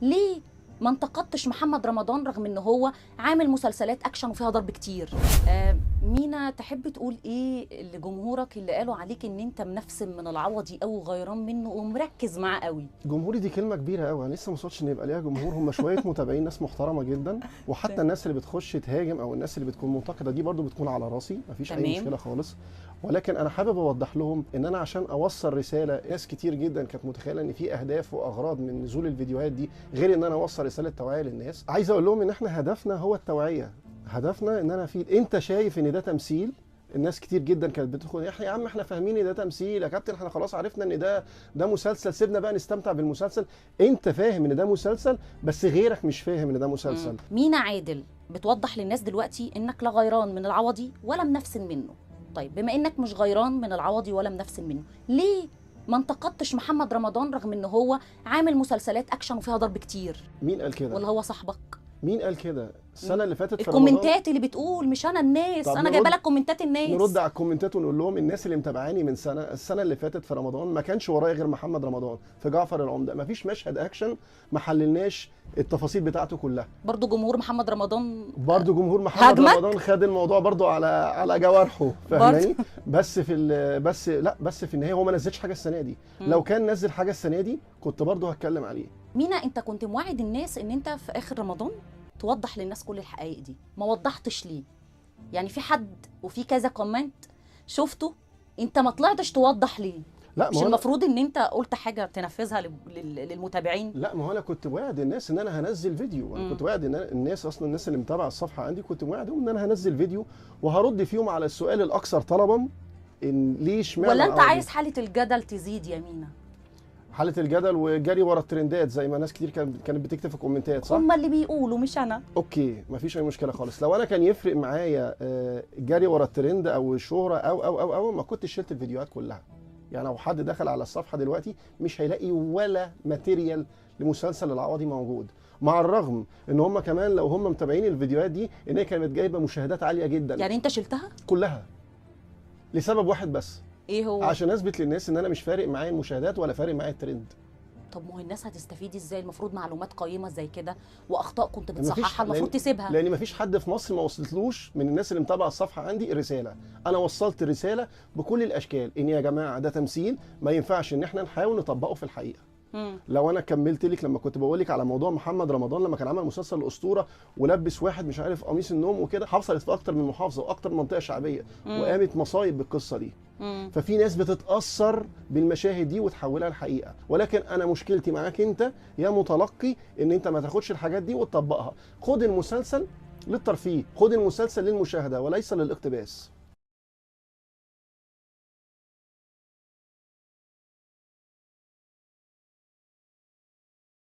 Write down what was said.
ليه ما انتقدتش محمد رمضان رغم ان هو عامل مسلسلات اكشن وفيها ضرب كتير؟ مينا، تحب تقول ايه لجمهورك اللي قالوا عليك ان انت منفسن من العوضي او غيران منه ومركز معاه قوي؟ جمهوري دي كلمة كبيرة قوي، انا لسه ما وصلتش ان يبقى ليها جمهور. هم شوية متابعين، ناس محترمه جدا، وحتى الناس اللي بتخش تهاجم او الناس اللي بتكون منتقده دي برضو بتكون على راسي، مفيش اي مشكلة خالص. ولكن انا حابب اوضح لهم ان انا عشان اوصل رسالة، ناس كتير جدا كانت متخيله ان في اهداف واغراض من نزول الفيديوهات دي غير ان انا اوصل رسالة توعيه للناس. عايز اقول لهم ان احنا هدفنا هو التوعية، هدفنا ان انا افيد. انت شايف ان ده تمثيل؟ الناس كتير جدا كانت بتدخل يا عم احنا فاهمين ان ده تمثيل يا كابتن، احنا خلاص عرفنا ان ده مسلسل، سيبنا بقى نستمتع بالمسلسل. انت فاهم ان ده مسلسل بس غيرك مش فاهم ان ده مسلسل. مينا عادل، بتوضح للناس دلوقتي انك لا غيران من العوضي ولا منفسن منه. طيب بما انك مش غيران من العوضي ولا منفسن منه، ليه ما انتقدتش محمد رمضان رغم ان هو عامل مسلسلات اكشن وفيها ضرب كتير؟ مين قال كده؟ ولا هو صاحبك؟ مين قال كده؟ السنة اللي فاتت في رمضان الكومنتات اللي بتقول، مش انا، الناس. انا جايبه لك كومنتات الناس. نرد على الكومنتات ونقول لهم الناس اللي متابعاني من سنة، السنة اللي فاتت في رمضان ما كانش ورايا غير محمد رمضان في جعفر العمدة، ما فيش مشهد اكشن ما حللناش التفاصيل بتاعته كلها. برضو جمهور محمد رمضان، برضو جمهور محمد رمضان خد الموضوع برضو على جوارحه، فاهماني؟ بس في بس لا، بس في النهاية هو ما نزلش حاجة السنة دي. لو كان نزل حاجة السنة دي كنت برضو هتكلم عليه. مينا، انت كنت موعد الناس ان انت في اخر رمضان توضح للناس كل الحقائق دي، ما وضحتش ليه؟ يعني في حد وفي كذا comment شفته انت ما طلعتش توضح ليه؟ لا، مش المفروض ان انت قلت حاجة تنفذها للمتابعين؟ لا، ما هو انا كنت واعد الناس ان انا هنزل فيديو. انا كنت واعد ان الناس اصلا، الناس اللي متابعه الصفحة عندي، كنت واعدهم ان انا هنزل فيديو وهرد فيهم على السؤال الاكثر طلبا، ان ليه اشمعنى. ولا انت عايز حاله الجدل تزيد يا مينا؟ حاله الجدل وجري ورا الترندات زي ما ناس كتير كانت بتكتب في الكومنتات، صح؟ هم اللي بيقولوا مش انا. okay، مفيش اي مشكلة خالص. لو انا كان يفرق معايا جري ورا الترند او الشهرة او او او او ما كنتش شلت الفيديوهات كلها. يعني لو حد دخل على الصفحة دلوقتي مش هيلاقي ولا material لمسلسل العوضي موجود، مع الرغم ان هم كمان لو هم متابعين الفيديوهات دي ان هي كانت جايبه مشاهدات عالية جدا. يعني انت شلتها كلها لسبب واحد بس. ايه هو؟ عشان اثبت للناس ان انا مش فارق معايا المشاهدات ولا فارق معايا الترند. طب ما هو الناس هتستفيد ازاي؟ المفروض معلومات قيمة زي كده واخطاء كنت بتصححها المفروض تسيبها، لان مفيش حد في مصر ما وصلتلوش من الناس اللي متابعه الصفحة عندي الرسالة. انا وصلت الرسالة بكل الاشكال ان يا جماعة ده تمثيل، ما ينفعش ان احنا نحاول نطبقه في الحقيقة. لو انا كملت لك لما كنت بقول لك على موضوع محمد رمضان لما كان عمل مسلسل الاسطورة ولبس واحد مش عارف قميص النوم وكده، حصلت في اكتر من محافظة واكتر من منطقة شعبية، وقامت مصايب بالقصة دي. ففي ناس بتتاثر بالمشاهد دي وتحولها لحقيقة. ولكن انا مشكلتي معاك انت يا متلقي ان انت ما تاخدش الحاجات دي وتطبقها. خد المسلسل للترفيه، خد المسلسل للمشاهدة وليس للاقتباس.